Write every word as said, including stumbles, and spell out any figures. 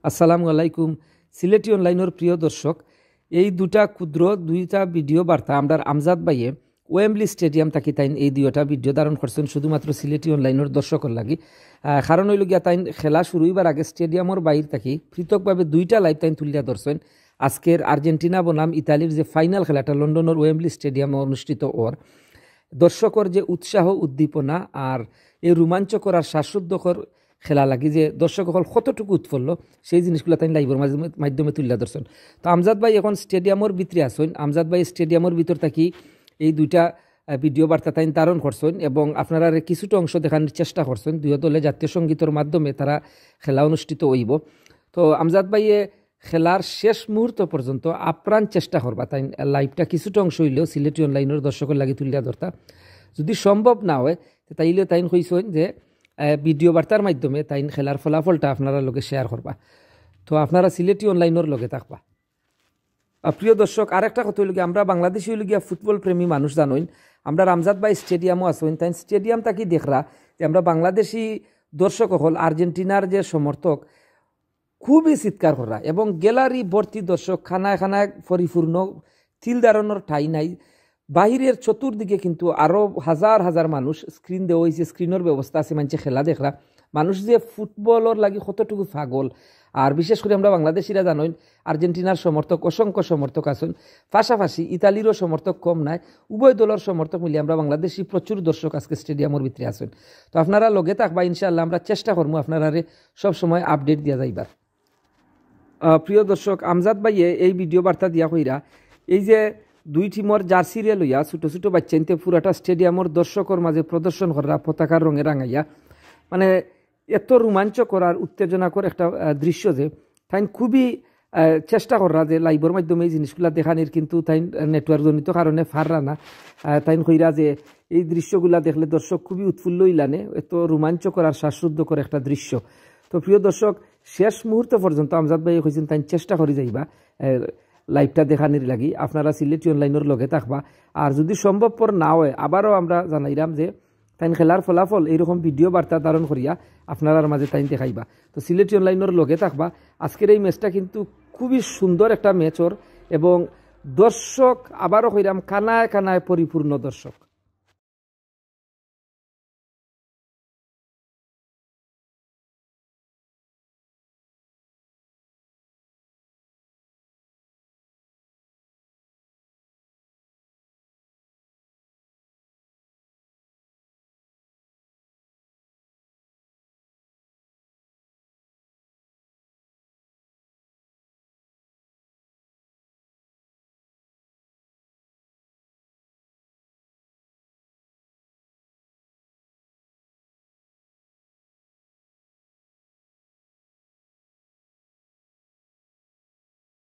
আসসালামু আলাইকুম। সিলেটি অনলাইনর প্রিয় দর্শক, এই দুটা ক্ষুদ্র দুইটা ভিডিও বার্তা আমরার আমজাদ ভাইয়ে ওয়েম্বলি স্টেডিয়াম থাকি তাইন এই দুইটা ভিডিও ধারণ করছইন শুধুমাত্র সিলেটি অনলাইনর দর্শকর লাগি। আহ, কারণ অইলো গিয়া তাইন খেলা শুরু অইবার আগে স্টেডিয়ামর বাইর থাকি পৃথকভাবে দুইটা লাইভ তাইন তুলিয়া ধরছইন। আজকের আর্জেন্টিনা বনাম ইতালির যে ফাইনাল খেলাটা লন্ডনর ওয়েম্বলি স্টেডিয়ামে অনুষ্ঠিত অর, দর্শকর যে উৎসাহ উদ্দীপনা আর এই রোমাঞ্চকর আর শ্বাসরুদ্ধকর খেলা লাগি যে দর্শক অকল কতটুকু উৎফুল্ল, সেই জিনিসগুলা তাইন লাইভর মাধ্যমে, মাধ্যমে তুলিয়া ধরছইন। তো আমজাদ ভাই এখন স্টেডিয়ামর ভিতরে আছইন, আমজাদ ভাই স্টেডিয়ামর ভিতর থাকি এই দুইটা, আহ, ভিডিও বার্তা তাইন ধারণ করছইন এবং আপনারারে কিছুটা অংশ দেখানির চেষ্টা করছইন। দুইও দলে জাতীয় সঙ্গীতর মাধ্যমে তারা খেলা অনুষ্ঠিত অইবো। তো আমজাদ ভাইয়ে খেলার শেষ মুহূর্ত পর্যন্ত আপ্রাণ চেষ্টা করবা তাইন লাইভটা কিছুটা অংশ অইলেও সিলেটি অনলাইনর দর্শকর লাগি তুলিয়া ধরতা। যদি সম্ভব না অয়, তে তাইলে তাইন কইছইন যে, আহ, ভিডিও বার্তার মাধ্যমে তাইন খেলার ফলাফলটা আপনারার লগে শেয়ার করবা। তো আপনারা সিলেটি অনলাইনর লগে থাকবা। আহ, প্রিয় দর্শক, আরেকটা কথা অইলো গিয়া, আমরা বাংলাদেশি অইলো গিয়া ফুটবল প্রেমী মানুষ জানইন, আমরার আমজাদ ভাই স্টেডিয়ামো আছইন, তাইন স্টেডিয়াম থাকি দেখরা যে আমরা বাংলাদেশি দর্শক অকল আর্জেন্টিনার যে সমর্থক খুবই চিৎকার কররা এবং গ্যালারি ভর্তি দর্শক, খানায় খানায় পরিপূর্ণ, তিল ধারণর ঠাই নাই। বাহিরের চতুর্দিকে কিন্তু আরো হাজার হাজার মানুষ, স্ক্রিন দেওয়া অইছে, স্ক্রিনর ব্যবস্থা আছে, মানষে খেলা দেখরা। মানুষ যে ফুটবলর লাগি কতটুকু পাগল, আর বিশেষ করি আমরা বাংলাদেশিরা জানইন, আর্জেন্টিনার সমর্থক, অসংখ্য সমর্থক আছইন, পাশাপাশি ইতালিরও সমর্থক কম নাই। উভয় দলর সমর্থক মিলে আমরা বাংলাদেশি প্রচুর দর্শক আজকে স্টেডিয়ামর ভিতরে আছইন। তো আপনারা লগে থাকবা, ইনশাআল্লাহ আমরা চেষ্টা করমু আপনারারে সব সময় আপডেট দিয়া যাইবার। আহ, প্রিয় দর্শক, আমজাদ ভাইয়ে এই ভিডিও বার্তা দিয়া কইরা, এই যে দুই টিমর জার্সিরে লইয়া ছোট ছোট বাচ্চাইন্তে পুরাটা স্টেডিয়ামর দর্শকর মাঝে প্রদর্শন কররা পতাকার রঙে রাঙাইয়া, মানে এত রোমাঞ্চকর আর উত্তেজনাকর একটা, আহ, দৃশ্য যে তাইন খুবই, আহ, চেষ্টা কররা যে লাইভর মাধ্যমে এই জিনিসগুলা দেখানির, কিন্তু তাইন, আহ, নেটওয়ার্ক জনিত কারণে পাররা না। আহ, তাইন কইরা যে এই দৃশ্যগুলা দেখলে দর্শক খুবই উৎফুল্ল অইলানে, এত রোমাঞ্চকর আর শ্বাসরুদ্ধকর একটা দৃশ্য। তো প্রিয় দর্শক, শেষ মুহূর্ত পর্যন্ত আমজাদ ভাই কইছইন তাইন চেষ্টা করি যাইবা, আহ, লাইভটা দেখানির লাগি। আপনারা সিলেটি অনলাইনর লগে থাকবা। আর যদি সম্ভবপর না অয়, আবারও আমরা জানাইরাম যে তাইন খেলার ফলাফল এইরকম ভিডিও বার্তা ধারণ করিয়া আপনারার মাঝে তাইন দেখাইবা। তো সিলেটি অনলাইনর লগে থাকবা। আজকের এই ম্যাচটা কিন্তু খুবই সুন্দর একটা ম্যাচ অর এবং দর্শক, আবারও কইরাম, কানায় কানায় পরিপূর্ণ দর্শক।